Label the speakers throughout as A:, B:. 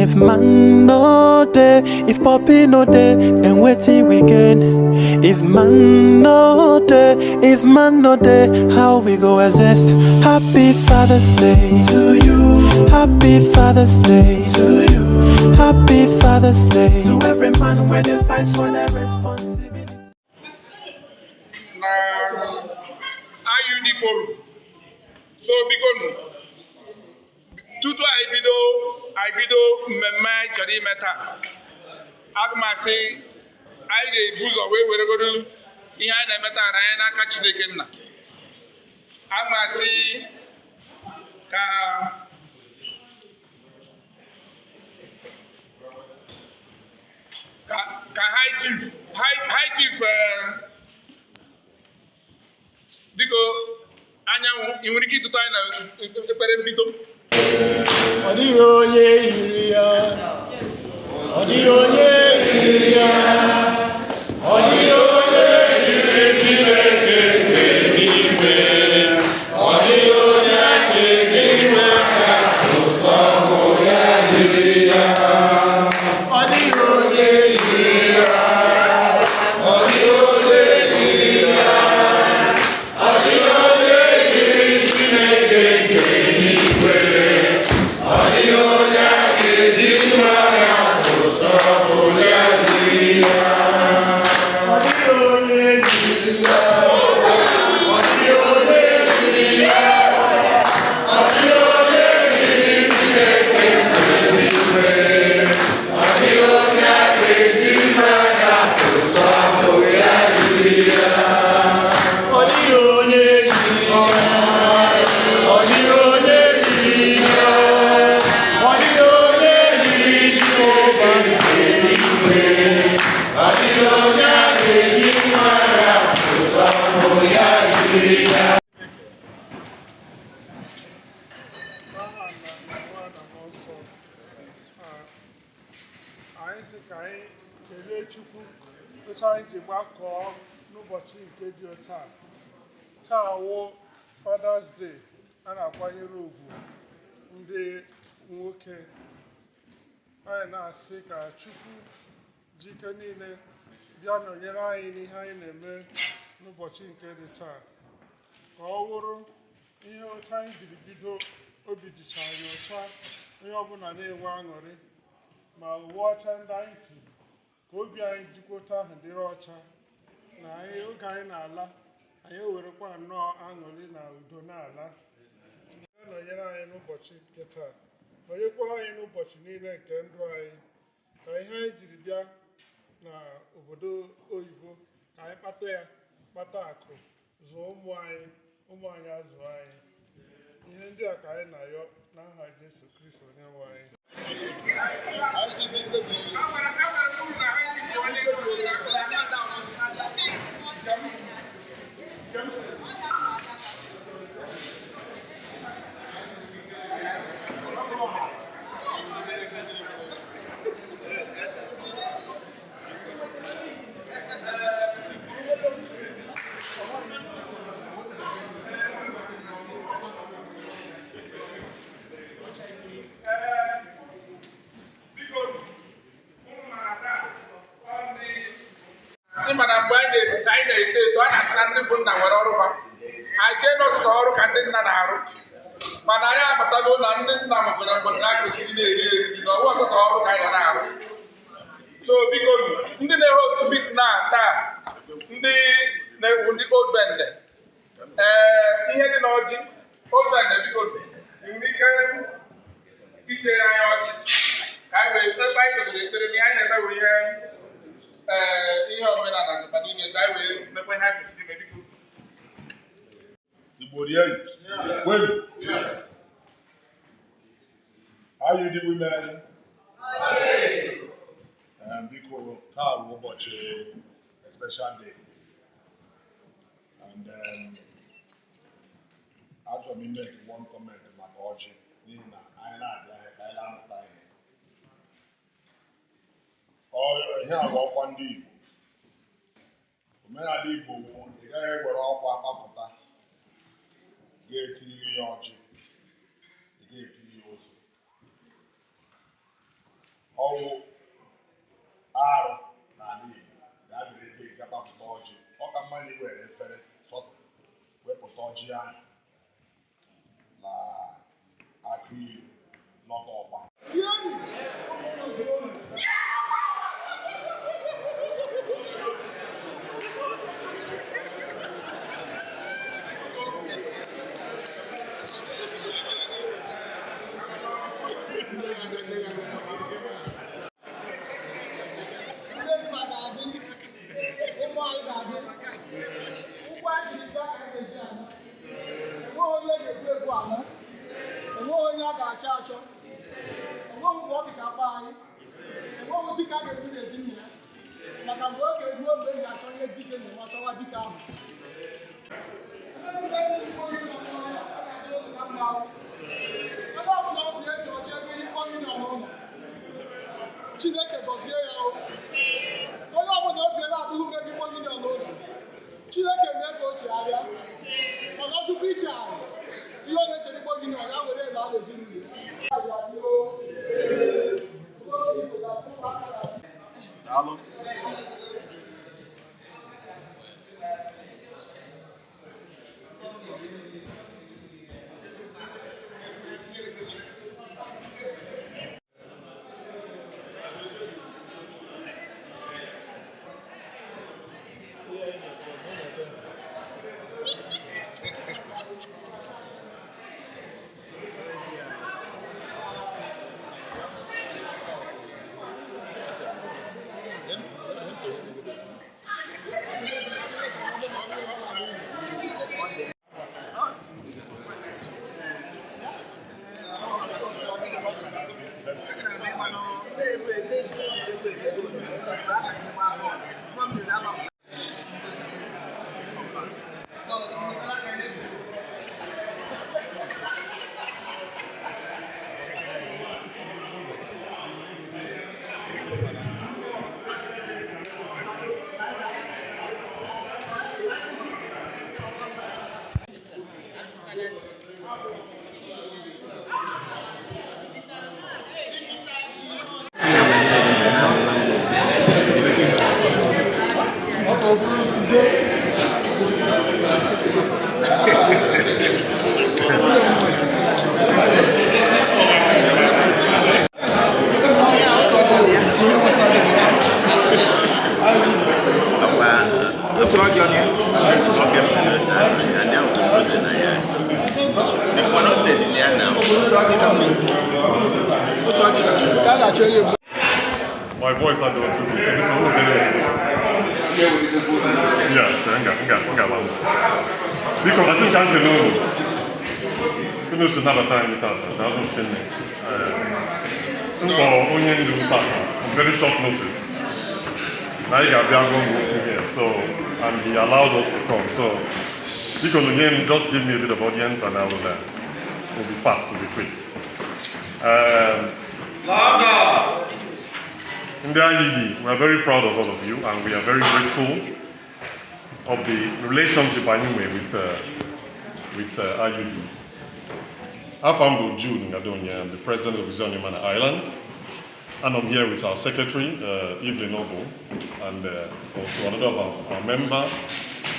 A: If man no dey, if poppy no dey, then wetin we gain? If man no dey, if man no dey, how we go exist? Happy Father's Day to you. Happy Father's Day to you. Happy Father's Day to every man where they fight for their responsibility.
B: Na IUD forum. So biko nụ, tutu anyị bido mmemme anyị chọrọ ime taa, aga m asị anyị ga-ebu ụzọ wee weregodo ihe anyị na-eme taa na anyị n'aka Chineke nna. Aga m asị ka high chief, biko, Anyanwụ, ị nwere ike ịtụtụ anyị na ekpere mbido?
C: Ọ dịghị onye yiri ya. Ọ dịghị onye yiri ya. Ọ dịghị onye yiri Chineke nke n'igwe. Ọ dịghị onye a ga-eji maka ụzọ bụ ya yiri ya. Ọ dịghị onye yiri ya. Ọ dịghị onye yiri ya. Ọ dịghị onye yiri Chineke nke n'igwe. Ọ dịghị onye a ga-eji mara ụzọ bụ ya yiri ya. Ọ dịghị onye yiri ya. Ọ dịghị onye yiri ya. Ọ dịghị onye yiri Chineke nke n'igwe. Ọ dịghị onye a ga-eji mara ụzọ bụ ya yiri ya. Ọ dịghị onye yiri ya. Ọ dịghị onye yiri ya. Ọ dịghị onye yiri Jehova nke n'igwe. Ọ dịghị onye a ga-eji mara ụzọ bụ ya yiri ya.
D: N'aha Nna na Nwa na Mmụọ Nsọ. Anyị sị ka anyị kelee Chukwu otu anyị ji gbakọọ n'ụbọchị nke dị otu a. Taa wụ Father's Day, a na-akwanyere ugwu ndị nwoke. Anyị na-asị ka Chukwu ji ike niile bịa nọnyere anyị n'ihe anyị na-eme n'ụbọchị nke dị taa, ka ọ wụrụ ihe otu anyị jiri bido, obi dịcha anyị ụcha, onye ọbụla na-enwe aṅụrị, ma uwe ọcha ndị anyị tiri, ka obi anyị jikwota ahụ dịrị ọcha, na anyị oge anyị na-ala, anyị ewerekwa nnọọ aṅụrị na udo na-ala. Ya nọnyere anyị n'ụbọchị nke taa, nọnyekwa anyị n'ụbọchị niile nke ndụ anyị, ka ihe anyị jiri bịa na obodo oyibo, ka anyị kpata ya, kpata akụ, zụọ ụmụ anyị, ụmụ anyị azụ anyị. Ihe ndị a ka anyị na-ayọ n'aha Jesu Kristo onye nwe anyị.
B: Enwere uru na high chief onye Biko, unu mara taa, ọ ndị ịma na mgbe anyị na-eto eto, a na-asị na ndị bụ nna nwere ọrụ fa. Anyị chee n'ọtụtụ ọrụ ka ndị nna na-arụ, mana anyị amatago na ndị nna nwekwara mgbe ha kwesịrị na-eri eriri, na ọwụ ọsọsọ ọrụ ka anyị ga na-arụ. So biko, ndị na-ehost meet na taa, ndị na-ewu ndị Old Bende, ee, ihe dị n'ọjị. Old Bende, biko, ị nwere ike ichere anyị ọjị ka anyị wee ebe anyị kpebere ekpere na ihe anyị na-eme bụ ihe, ee, ihe omenala dịkwa n'ime, ka anyị wee mekwa ihe anyị kwesịrị ime, biko.
E: Igbo rienu, kwenu. How you the women? Biko, taa bụ ụbọchị, a special day. And achọrọ m ime one comment maka ọjị, n'ihi na anyị na-abịa ahịa ka anyị na-amụta ihe. Ihe a bụ ọkwa ndị Igbo. Omenala Igbo bụ ị gaghị ewere ọkwa kpapụta ga-etinye ya ọjị, ị ga-etinye ya ose. Ọwụ arụ n'ala Igbo ga-abịrị ebe gabapụta ọjị. Ọ ka mma na iwere efere sọsa wepụta ọjị ahụ na akụ ilu nọta ọkwa.
C: Ndị nna ga-adị, ụmụ anyị ga-adị, ụkwụ anyị jiri bịa ka anyị ga-eji ana. Enweghị onye ga-egbu egbu ana, enweghị onye a ga-achọ achọ, enweghị mgbe ọ dị ka akpa anyị, enweghị dike a ga-egbu n'ezi nna ya, maka mgbe oge ruo mgbe ị ga-achọ ihe dike na-enwe achọwa dike ahụ. Ebe ọbụla ọ bụ eji ọcha ebe ihe mkpọnye nọ n'ụlọ. Chineke gọzie ya o. Onye ọbụla obi na-adịghị mgbe gị mkpọnye nọ n'ụlọ. Chineke mee ka o chegharịa. Mana tupu ichegharị, ihe ọ na-echere mkpọnye nọ ya were na ezinụlọ ya.
E: Daalụ.
F: My voice adịghị too good. Biko, unu bere ozugbo. Yes, nga nga. Biko, asị m ka m kelee unu. Unu si nabata anyị tata, daalụ nne. M kpọrọ onye ndu m tata on very short notice. Na anyị ga-abịa gwa m okwu here, so, and he allowed us to come. So, biko nụ nye m, just give me a bit of audience and I will be fast, will be quick. Ndị IUD, we are very proud of all of you and we are very grateful of the relationship anyway with IUD. Afa m bụ Jude Ngadonia, I'm the president of Uzionyemana Ireland, and I'm here with our secretary, Evelyn Noble, and also another of our member,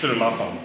F: Cyril Afam.